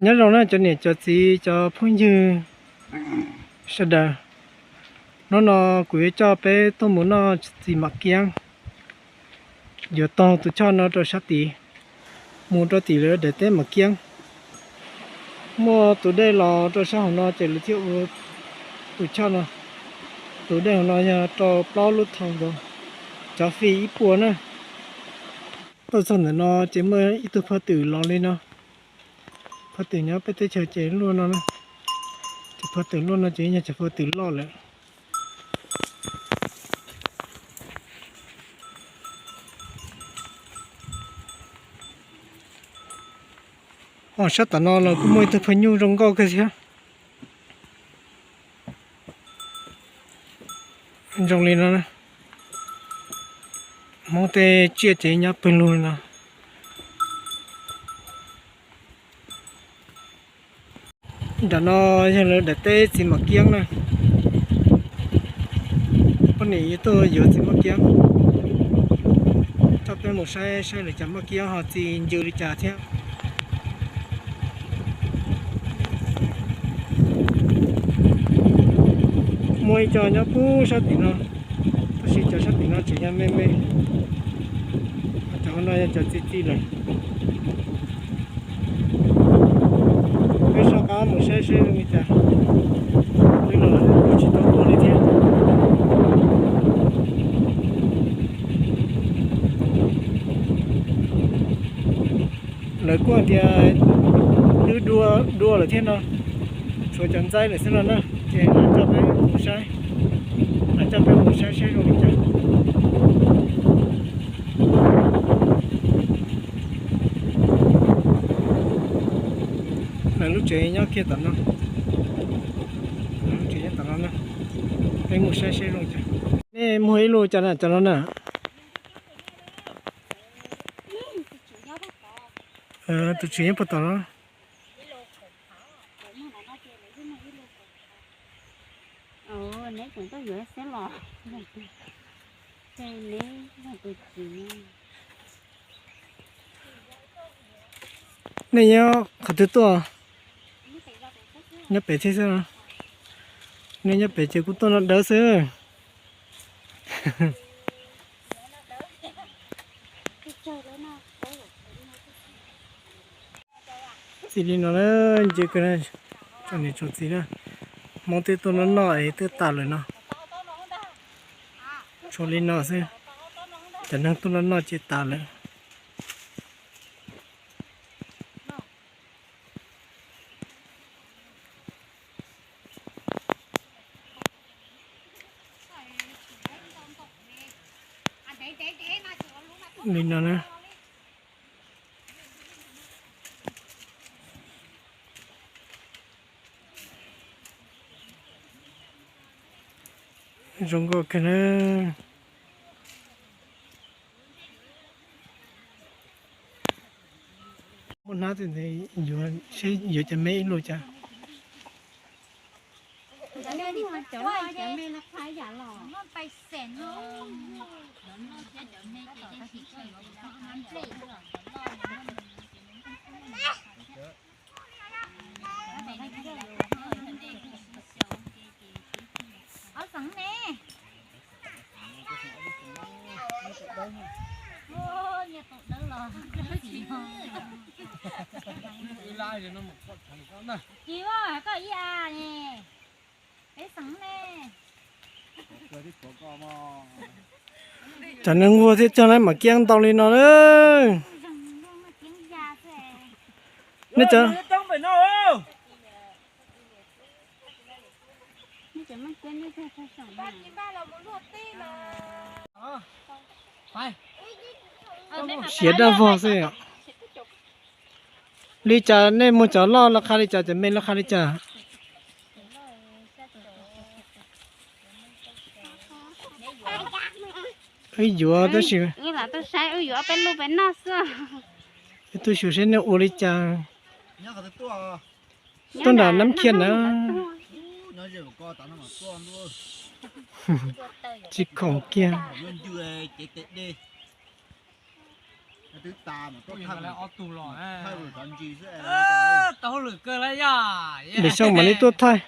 Nyob zoo na cov niam cov txiv cov phooj ywg sawv daws, hnub no kuv yuav coj peb tuaj mus noj txiv mam kiab, yuav taug tus choj no rau sab tid, mus rau tim lawv daim teb mam kiab. Muaj tus dej los rau sab hauv no ces lawv thiaj ua tus choj no. Tus dej hauv no yog rau plaub lub thau nkaus, cov fee ib puas na. Tuaj txog ntawm no ces muaj ib tug phaj twm los li no. Phaj twm nyob peb teb chaws ces luaj no na. Cov phaj twm luaj no ces yog cov phaj twm loj lawm. Ho sab tom no los kuj muaj ib tug phaj nyuj zoo nkauj kawg thiab. Zoo li no, Hmoob tej tsiaj ces nyob pawg lug li no. Nram no yog lawv daim teb txiv mam kiab na. Poj niam yuav tuaj yuav txiv mam kiab, coj peb mus saib saib lawv cov mam kiab ho txi ncw li cas thiab. Muaj ib co nyob puag sab tim no, tab sis cov sab tim no tseem yog me me, cov no yog cov txi txi lawm. Peb soj qab mus saib seb zoo li cas, twb los tsis tau tuaj li thiab. Lawv kuj hais tias twb dua lawm thiab no, tshuav cov ntxaib lawm xwb no na, ces lam coj peb mus saib, lam coj peb mus saib seb zoo li cas. Lawv lub tsev nyob kiag tom no, lawv lub tsev nyob tom no na, peb mus saib seb zoo cas. Nej muag ib lub cas na, cov no na? Tus tswv nyob puag tom no. Nej nyob qhov twg tuaj? Nyob pem thiab xwb. Nej nyob pem ces kuv tuaj no dawb xwb. Txi li no na, ntse kawg na, tsoom niam tsoom txiv na. Hmoob twb tuaj noj noj es twb tas lawm no. Tshuav li no xwb, cov neeg tuaj noj noj ces tas lawm. Li no na. Zoo nkauj kawg na. Muaj hnab twg ntawd yuav seb yuav cov me ib lub cas. Ob xeem ne. Nyias tus dawb los. Tsis ua koj ib a ne. Peb xeem ne. Cov neeg nquag thiab cog lawv mam kiab ntau li no na. Nej cov siav daj vog xwb. Li cas nej muag cov loj laj qha li cas, cov me laj qha li cas? Wb yuav tab sis, wb lam tuaj saib, wb yuav peb lub peb noj xwb. Wb tuaj xyuas seb nej ua li cas. Tuaj nram Nab Khiaj na. Tsis khoom kiag. Twb tas mas tuaj thaij, tau hauj lwm kawg lawm yog. Lwm xyoo mam li tuaj thaij.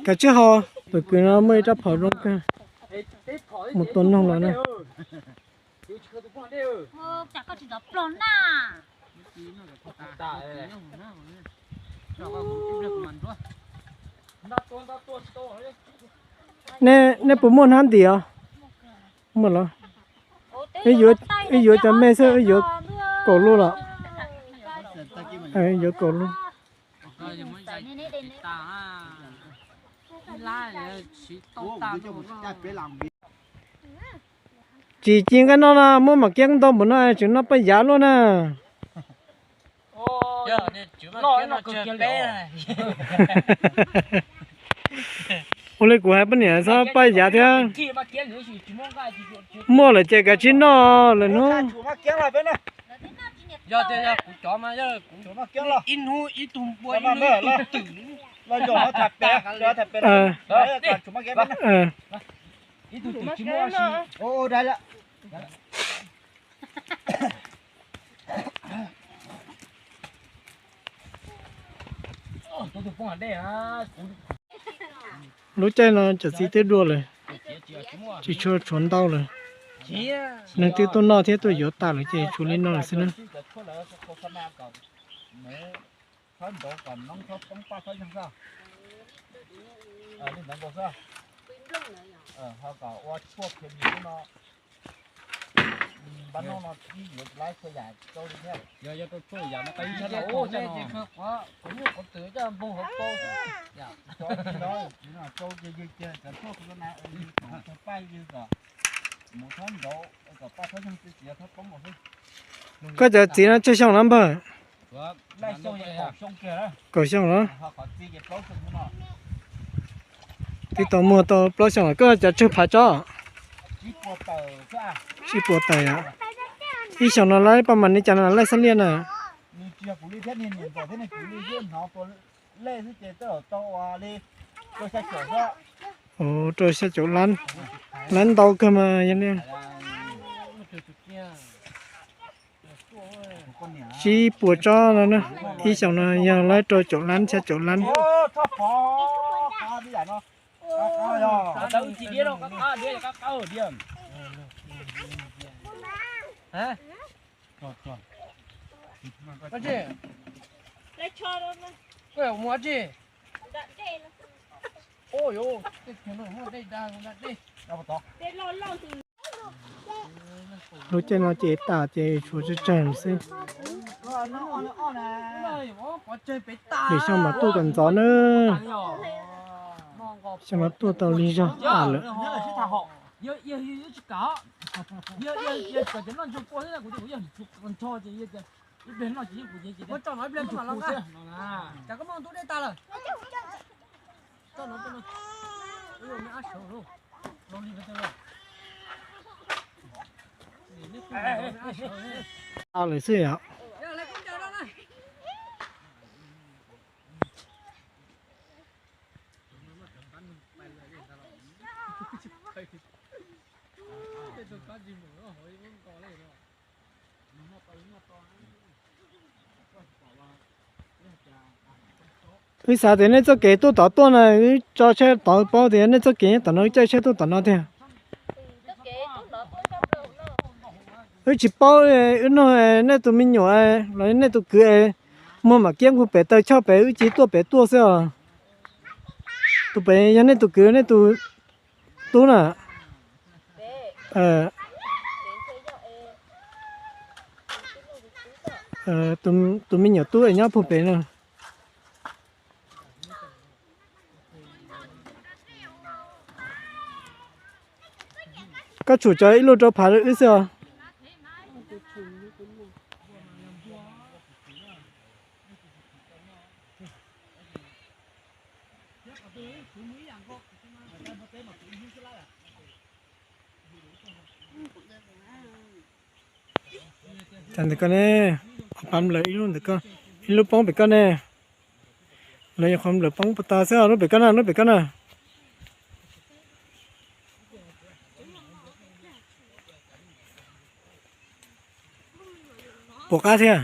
Kav tsij ho, tus kwv no muaj ib rab phom zoo kawg, mus tua noog los na. Nej, nej puas muaj hnab ntim os? Muaj los? Wb yuav cov me xwb, wb yuav kaum lub los? Yuav kaum lub. Tsis ci nqaij noj no, muab mam kiab ntau npaum no tseem noj paj yav luaj na. Ua li kuv hais poj niam txhob paj yav thiab. Muaj lawm ces kav tsij noj lawm hnub. Lub caij no cov txiv twb dua lawm, tsis tshua tshuav ntau lawm. Neeg twb tuaj noj thiab tuaj yuav tas lawm ces tshuav li no lawm xwb na. Koj cov txiv no tsawg xyoo lawm npawg? Kaum xyoo los? Twb tau muag tau plaub xyoo lawm. Koj cov tsawg phav tsob? Tsib puas tawm yom. Ib xyoos no laib paj mas li cas no laib xab liaj na? Rau xya caum lab, lab ntau kawg mas yog li. Tsib puas tsob no na, ib xyoos no yog laib rau caum lab xya caum lab. Lub caij no ces tas ces tshuav tsawg tsawg xwb. Lwm xyoo mas tuaj kom ntxov na. Xyoo no tuaj tau lig zog tas lawm. Tau lawm xwb yom. Wb xav tias nej txoj kev tuaj tod tuaj na, wb tso tsheb tod paub tias nej txoj kev nyob tom no, wb caij tsheb tuaj tom no tiag. Wb tsis paub, wb nug nej tus me nyuam los nej tus kwv, muag mam kiab nqug pem taw choj pem, wb cia tuaj pem tuaj xwb os. Tus pem yog nej tus kwv nej tus tub na. Tus me nyuam tub es nyob puag pem no. Koj tshum cov ib lub rau phav wb xwb os. Cas ntawm koj ne, qhov nplawm ib lub ntawm koj, ib lub poob pem koj ne. Lawv nyuam qhuav nplawm poob puas tas xwb, lub pem koj na, lub pem koj na. Puas qab thiab?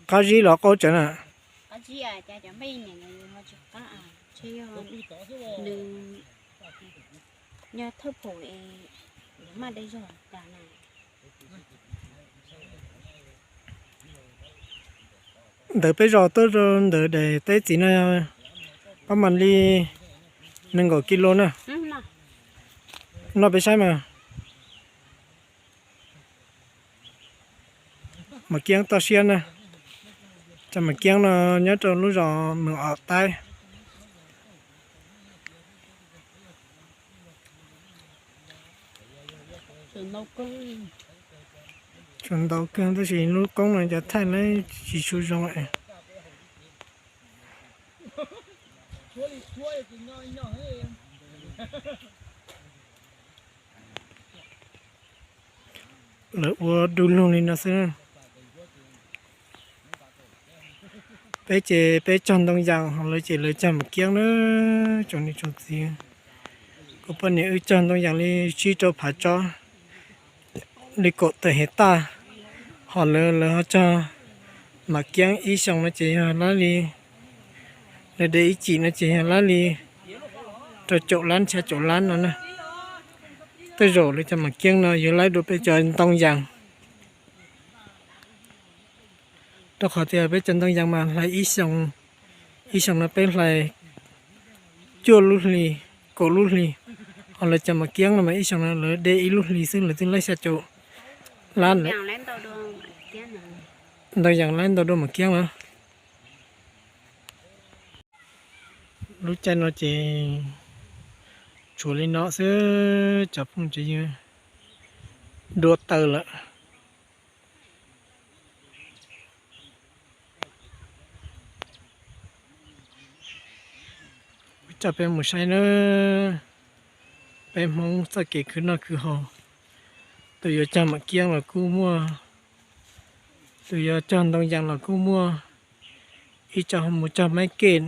Qab zib los qaub tsawv na? Ntawm peb zos tuaj rau ntawm daim teb txiv no pab mam li nees nkaum kis lus na. Noj peb saib mas. Mam Kiab toj siab na. Cov Mam Kiab no nyob rau lub zos Moos Os Taib. Tsuas ntau kawg tab sis lub koob no cov thaij lawv tsis tshua zoo. Lawv ua du lug li no xwb. Peb ces peb cog ntoo yas, ho lawv ces lawv cog Mam Kiab na. Tsoom niam tsoom txiv, kuv poj niam wb cog ntoo yas li tsib rau phav tsob, li kaum tawm hev taj, ho lawv lawv ho cog Mam Kiab. Ib xyoos no ces yog lab li, lawv de ib cim no ces yog lab li rau caum lab xya caum lab no na. Tej zaum lawv cov Mam Kiab no yuav laib dua peb cov ntoo yas. Rau qhov tias peb cov ntoo yas mas hlais ib xyoos, ib xyoos no peb hlais cuaj lub hli, kaum lub hli, ho lawv cov Mam Kiab no mas ib xyoos no lawv de ib lub hli xwb lawv twb laib xya caum lab lawm. Ntoo yas laib ntau dua Mam Kiab lawm. Lub caij no ces tshuav li no xwb cov phooj ywg, dua taws lawm. Kuv coj peb mus saib nawb, peb Hmoob txoj kev khwv noj khwv haus. Tus yuav cog Mam Kiab los kuj muaj, tus yuav cog ntoo yas los kuj muaj, ib co mus cog maib kej.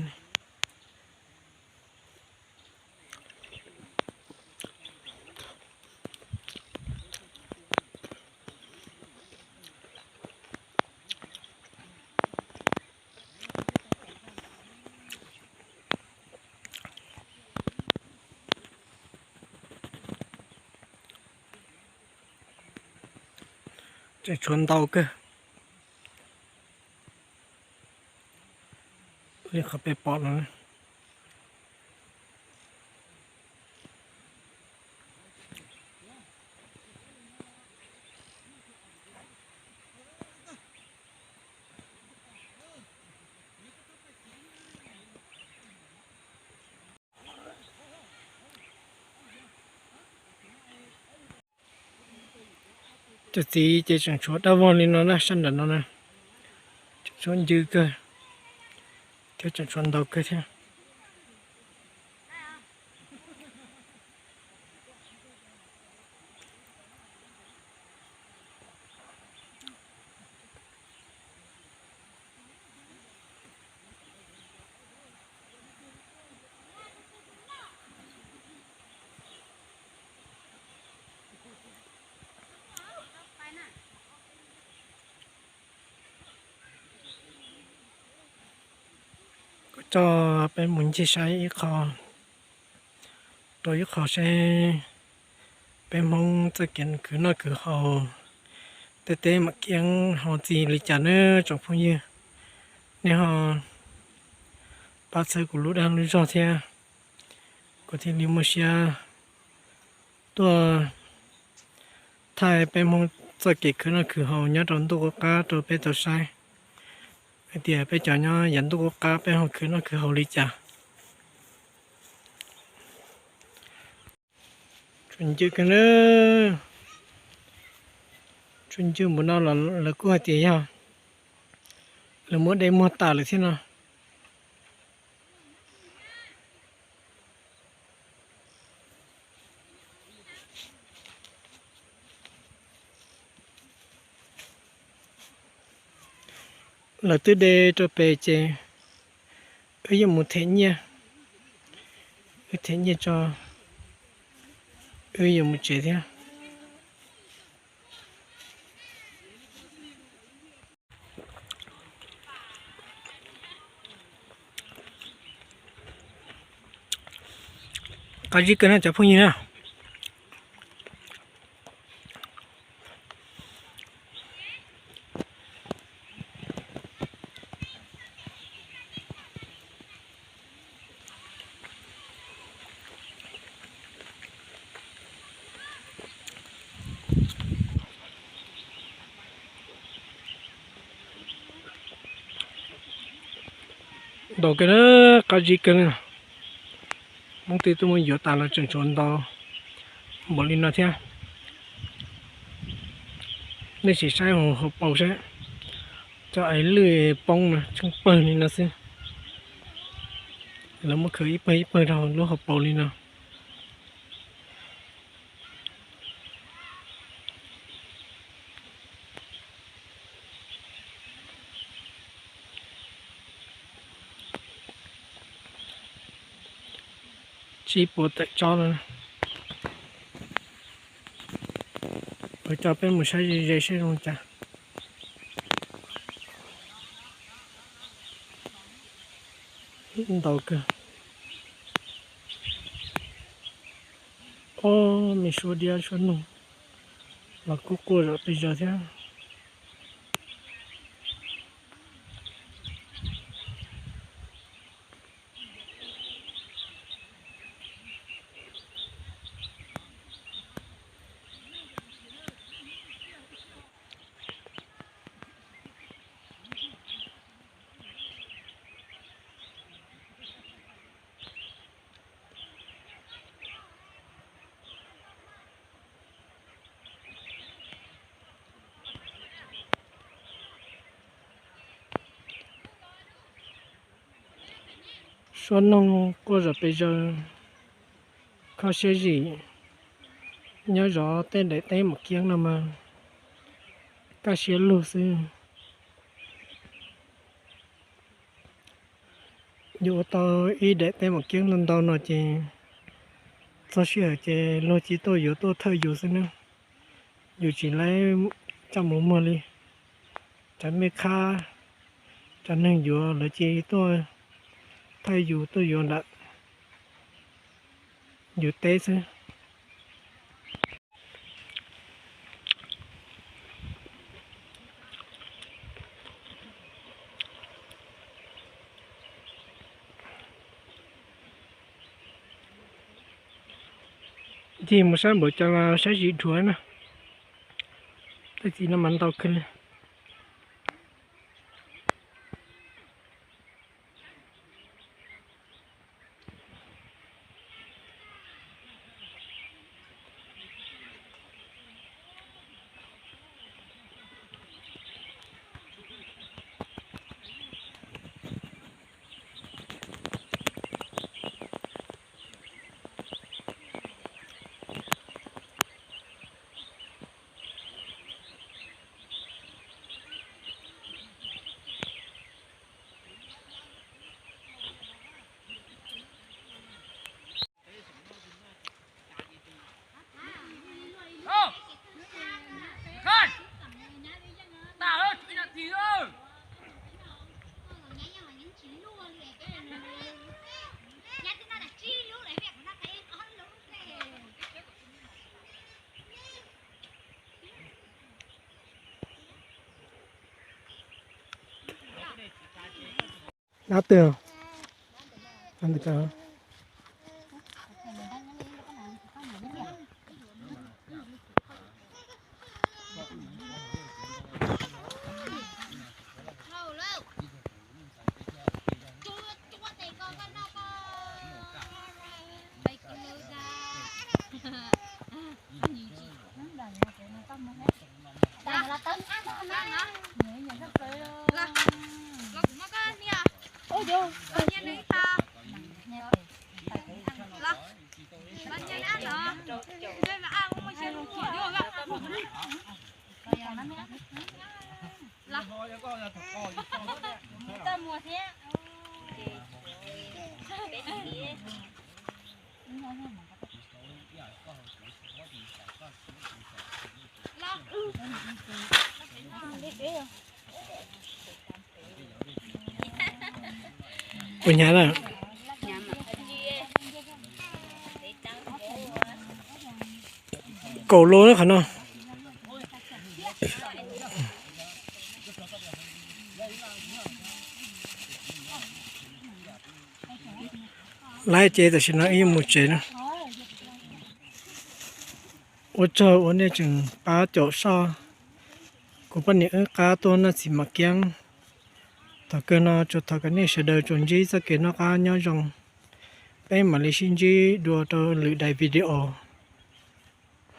Tseem tshuav ntau kawg li qhov peb pom no. Cov txiv ces tseem tshuav dab vog li no na, sab nram no na, tseem tshuav ncw kawg thiab, tseem tshuav ntau kawg thiab. Kuv coj peb mus ncig saib ib qho rau ib qho seb peb Hmoob txoj kev khwv noj khwv haus tej teb Mam Kiab ho txi li cas nawb tsoom phooj ywg. Nej ho pab txhawb kuv lub dag lub zog thiab, kuv thiaj li muaj siab tuaj thaij peb Hmoob txoj kev khwv noj khwv haus nyob rau ntuj qub qab rau peb tau saib hais tias peb cov nyob yav ntuj qub qab peb ho khwv noj khwv haus li cas. Tshuav ncw kawg na, tshuav ncw npaum no los lawv kuj hais tias yog lawv muab dej muag tas lawm thiab no. Lawv twb de rau pem ces wb yuav mus them nyiaj, wb them nyiaj tso wb yuav mus tsev thiab. Qab zib kawg na cov phooj ywg na. Ntau kawg na, qab zib kawg na. Hmoob twb tuaj muab yuav tas los tseem tshuav ntau npaum li no thiab. Nej sim saib hauv paus saib, cov aiv lwj poob no tsheej pawg li no xwb. Lawv muab khwv ib pawg ib pawg rau lub hauv paus li no. Tsib puas tawm tsob lawm. Kuv coj peb mus saib ze ze seb zoo cas. Ntau kawg. Ob, me suab diab suab noog los kuj quaj zom pes zaws thiab. Suab noog quaj zom pes zaws, kho siab zim. Nyob zov tej daim teb mom kiab no mas kaj siab lug xwb. Yus ua tau ib daim teb mom kiab ntau ntau no ces txog sij hawm ces luag cia tuaj yuav tuaj thawj yus xwb na. Yus tsis laib coj mus muag li. Cov mej khab, cov neeg yuav lawv cia tuaj thawj yus tuaj yuav ntawm yus teb xwb. Ncig mus sab npaum cas los saib zim dhuav na. Tej txiv no mas ntau kawg li. Dab twg? Puas hnyav lawm? kaum lus na qhov no. Laiv ces tam sim no wb yuav mus tsev na. Ua tsaug uas nej tseem pab caum soj kuv poj niam wb qab tuaj noj txiv mam kiab. Thaum kawg no tsuas thov kom nej sawv daws tsuas ntsib txoj kev noj qab nyob zoo. Peb mam li sib ntsib dua rau lwm daim video.